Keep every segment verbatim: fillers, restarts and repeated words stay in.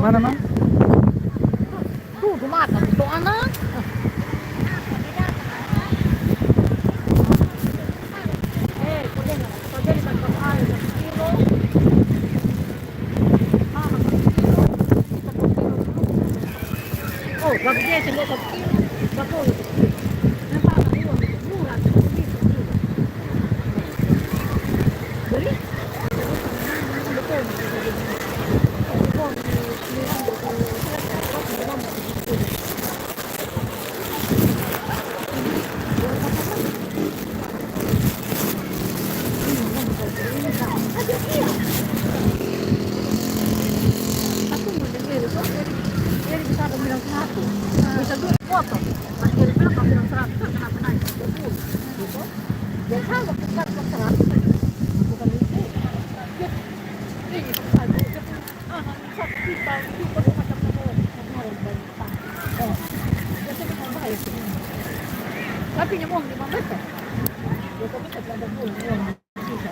Mana, Mang? Tuh, tuh mata, tuh anak. Eh, kau dengar, kau jadi tak kau ada, kilo. Oh, bagus dia, sendok satu kilo. Bagus. Nampak, murah, murah. Beli? Satu mau jadi, jadi, jadi bisa ada bilang satu. Bisa dua potong. Pas dia bilang, "Kau bilang seratus, kan kenapa naik dua puluh?" Gitu. Jadi saya waktu bilang seratus, bukan itu. Dia, ini, satu, dia punya, ah, satu juta, itu baru macam apa, orang banyak utang. Eh, dia tuh mau bayar tuh. Tapi dia mau lima belas, kan? Dia tuh bisa ada pun, dia mau bisa.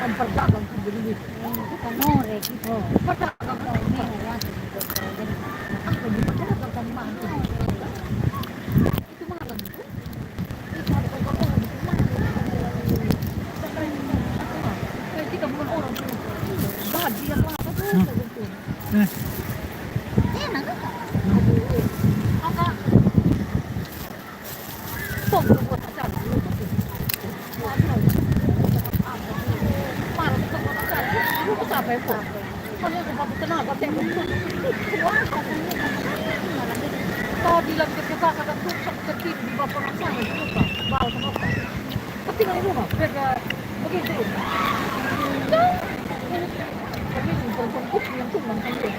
Memperdagang sendiri. Bukan norek. Oh, perdagang. Apa yang diperdagang tadi malam? Itu malam itu. Itu ada orang di rumah. Kita bukan orang tuh. Bahagia banget tuh. Hmm. Eh. Enak, kan? Apa? Tong buat acara. Marah, bukan buat acara. Lu tuh siapa yang buat? Mana yang buat tenaga, tembok. Kau bilang dia buka, kata tuh, satu kecil di bawah orang sana, buka. Bawa sama apa? Tapi dari rumah, beda begitu. Tapi perempuan kupu yang tumbang kan dia.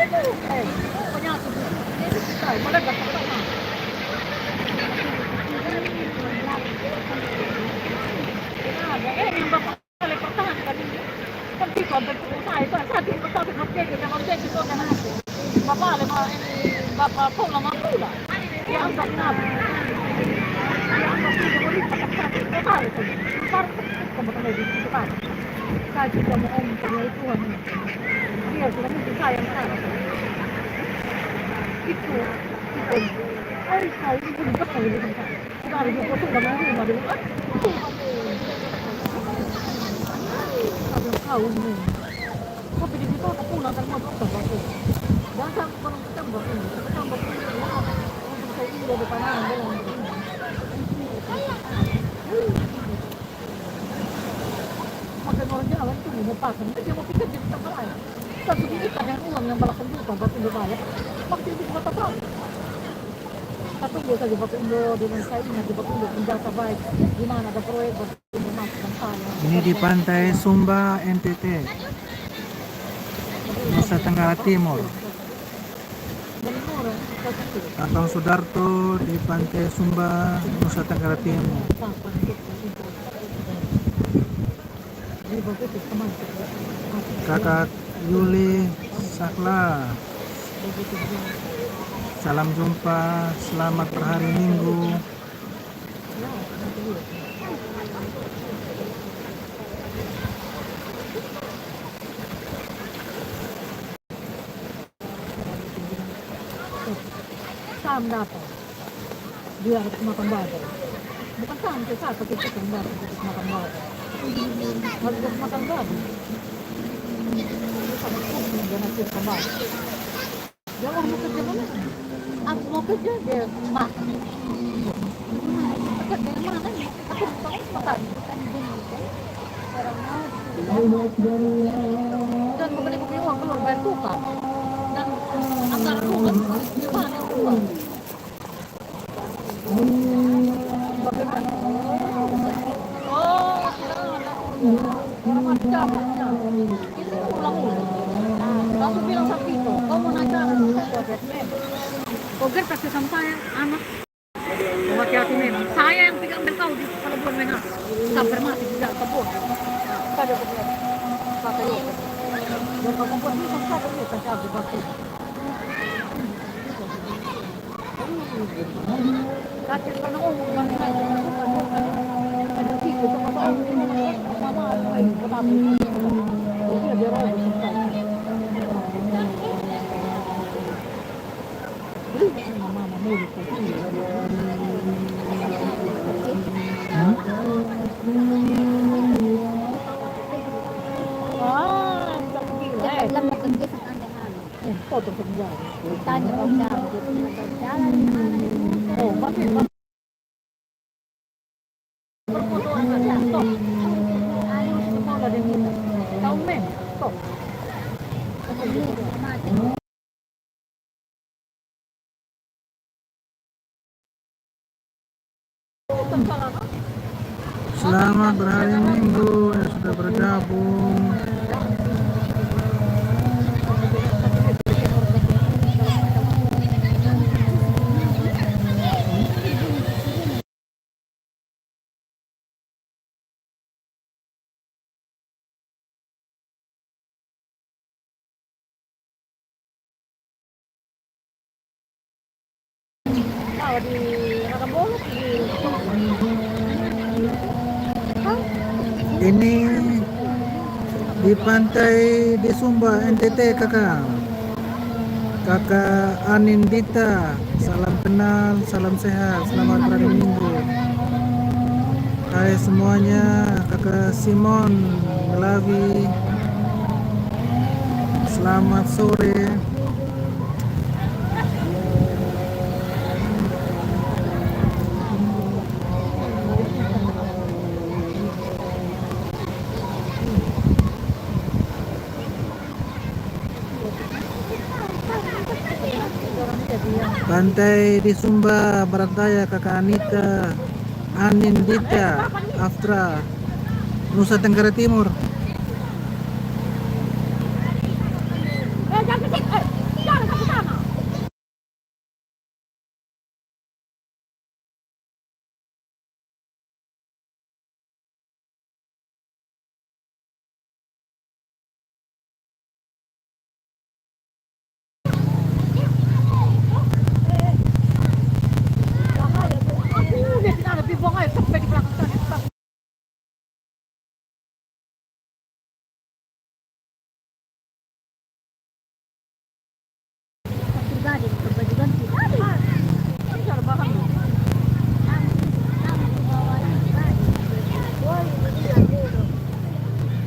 Itu, eh, penyakit itu. Ini kita, malah datang sama. Ada, eh, yang bapak boleh pertahankan ini. Kan itu ada pengusaha itu, satu yang pertama, oke, kita oke, kita oke. Bapak, ada, ini, bapak, kok lama pula? Dia angkat kenapa? Dia angkat itu, boleh pakai satu, total itu. Ntar, kamu tanya di situ, Pak. Saya juga mau om, karena itu, Tuhan. Dia sudah mungkin sayang sana. Itu, itu. Hari saya ini pun betul, gitu, Pak. Kita harus berfoto sama rumah dulu, kan? Ada kau ini. Tapi di situ aku pulang kan mau foto, Pak. Dan sama orang kita buat ini. Kita buat ini, ya. Untuk saya ini, ada panah, ada yang ini. Makan orang Jawa itu mau pasang, dia mau pikir jadi tempat lain. Satu juta dengan uang yang belasan juta, berarti dia bayar. Waktu itu cuma tempat. Tapi dia saja Batu Indo, dia bilang, "Saya ingat di Batu Indo pun jasa baik. Di mana ada proyek, Batu Indo masuk dan saya." Ini di Pantai Sumba, N T T, Nusa Tenggara Timur. Kampung Sudarto di Pantai Sumba, Nusa Tenggara Timur. Kakak Yuli Sakla, salam jumpa, selamat berhari Minggu. Saham dapa? Dia harus makan babi. Bukan saham, saya pakai itu kan babi, harus makan babi. Harus makan babi. Dia sama kucing, dia nasi makan babi. Dia orang mau kerja mana? Aku mau kerja, dia makan. Kerja di mana? Aku mau makan. Dan membeli beli uang keluar bayar tukang. Dan anggaran rumah, gimana uang? Bagaimana? Oh, tidak ada. Orang macam. Itu ulang-ulang. Aku bilang sama Vito, "Kau mau naik jalan, kau buat Batman. Kau ger kasi sama saya, anak." Kau hati-hati memang. Saya yang pegang dan kau di pelabuhan Menara. Sampai mati di dalam kebun. Tadi aku bilang, "Pakai itu." Dan kau buat bisa, kau bisa, saya buat. Tanya bang Daud, dia pernah berjalan di mana? Oh, berfoto anak, ya, toh. Tahu, men, toh. Selamat berhari Minggu yang sudah bergabung. Ini di Pantai di Sumba, N T T, Kaka. Kaka Anindita, salam kenal, salam sehat, selamat hari Minggu. Hai semuanya, Kaka Simon Melawi, selamat sore. Pantai di Sumba, Barat Daya, Kaka Anita, Anindita, Aftra, Nusa Tenggara Timur.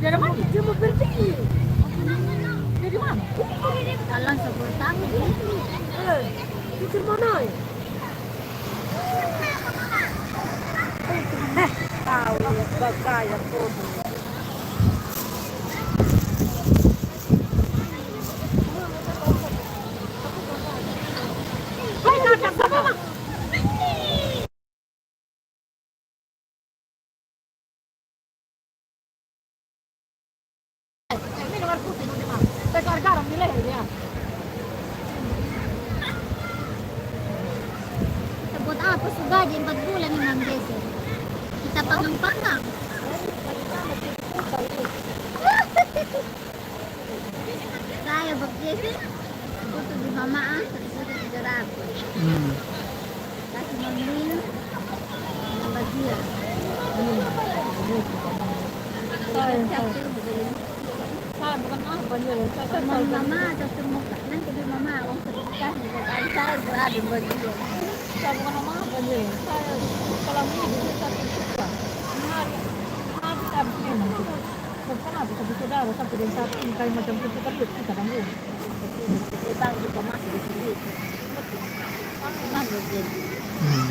Dari mana? Dia mau berhenti. Dari mana? Jalan seberang. Eh, pikir mana, eh? Buat apa su gaji empat bulan ini, Mang Jesse? Kita panggang-panggang. Saya bak Jesse, butuh di mama, ah, satu juta tujuh ratus. Hmm. Kasi mama, bahagia. Hmm. Saya, saya, saya bukan apa, ya, saya, saya, mama, saya, nanti di mama, uang sedekah, saya berada bagi. Saya bukan apa, ya, saya, kalau ini, saya, saya, hari, hari, saya, Kenapa? Tapi saudara sampe deng saat ini kaya macam itu tadi, kita bangun. Kita masih di sini. Tenang, Bos Jin. Hmm.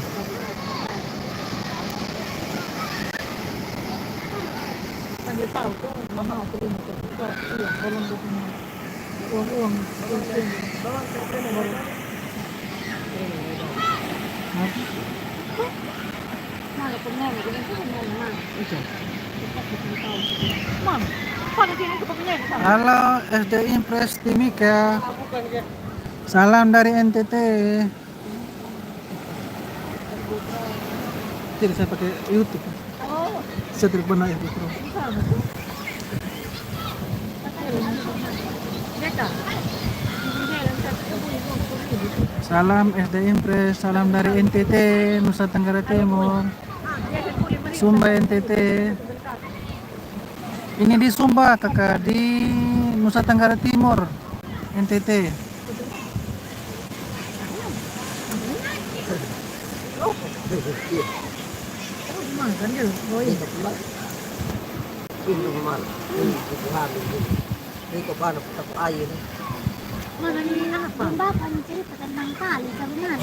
Kan dia tahu tuh, mama aku ini tuh. Iya, tolong dia punya. Uang, uang. Hah? Mana pernah, mana, mana? Itu. Cepat bikin tahu. Mang, Halo, S D Impres Timika. Salam dari N T T. Jadi saya pakai YouTube. Saya tidak pernah YouTube. Salam S D Impres, salam dari N T T, Nusa Tenggara Timur. Sumba N T T. Ini di Sumba, Kaka, di Nusa Tenggara Timur, N T T. Mana ni apa? Bapa ni cerita tentang tali, saudara.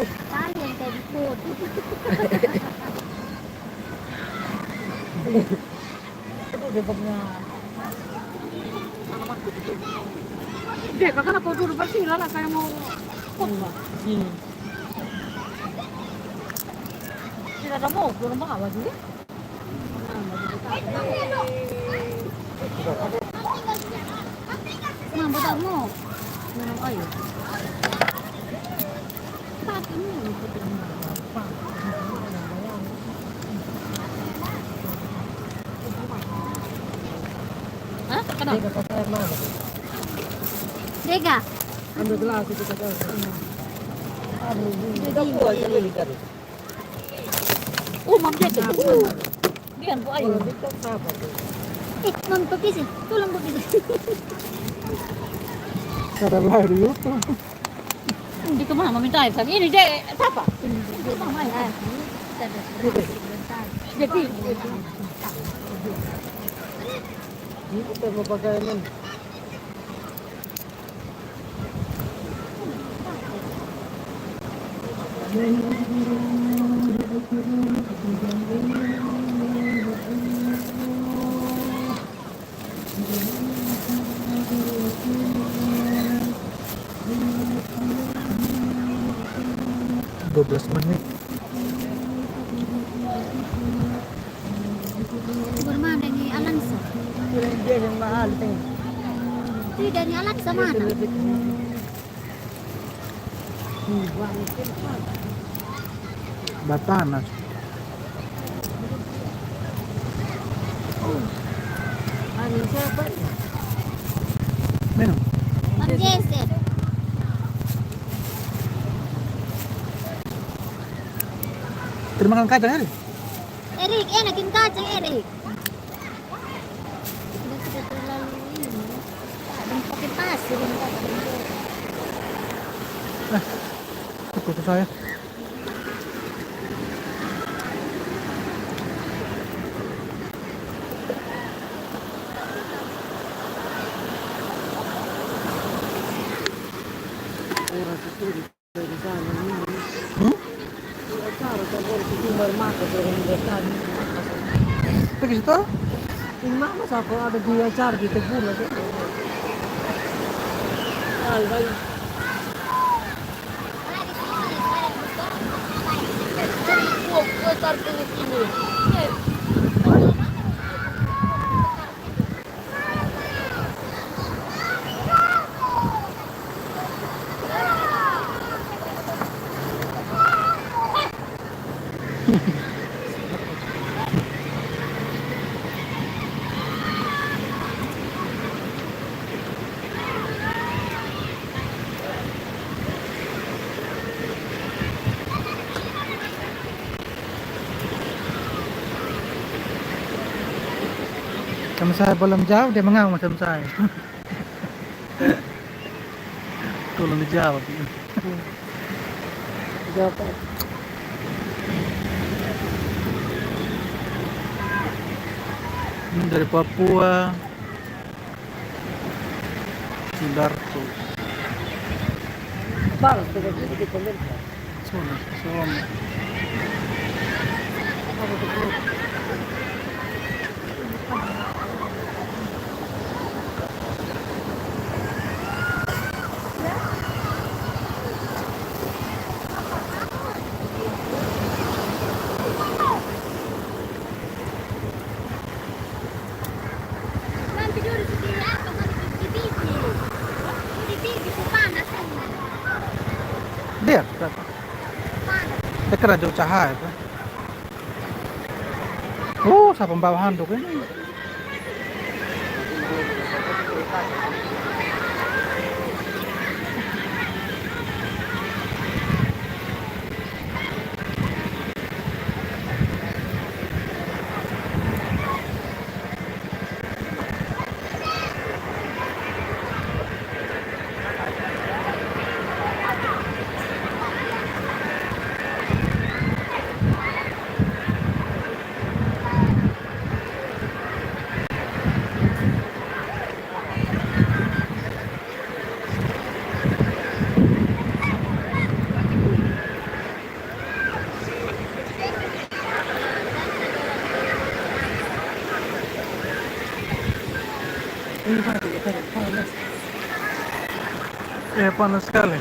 Tali yang kayak di foto. Dia kakak kau dulu pasti lala kayak mau khotbah. Hmm. Tidak ada mau, belum bawa juga. Nah, buat mau minum air. Hah? Kenapa? Dega. Ambil gelas itu, kita. Aduh, ini. Jadi, kita buat ini. Jadi, tadi. Oh, Mam Jesse. Dia yang buat air. Eh, Mam, pergi sih. Tolong pergi sih. Ada live di YouTube. Ini ke mana? Minta air saja. Ini dia, siapa? Ini dia. Mama, ya. Jadi, ini kita mau pakai ini. Dua belas menit. Bermain dengan Alansa. Itu Dani Alansa mana? Batana. Minum. Mam Jesse. Terima kasih, Erik. Erik, enak ini kacang, Erik. Sudah, sudah terlalu ini, ya. Ada yang pakai pasir, yang pakai. Eh, itu tuh saya. Orang itu. Hmm? Pergi situ? Ini mama sapa ada di acara di Tebuna tu. Ay, ay. Sama saya belum jawab, dia mengamuk sama saya. Tolong dijawab. Jawab. Ini dari Papua. Sidarto. Bang, coba dulu di komentar. Sono, sono. Dekat aja usaha itu. Oh, siapa bawa handuk ini? Ini panas, panas. Eh, panas sekali.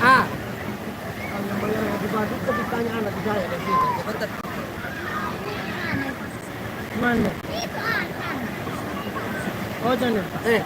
Ah. Mana? Oh, sana. Eh.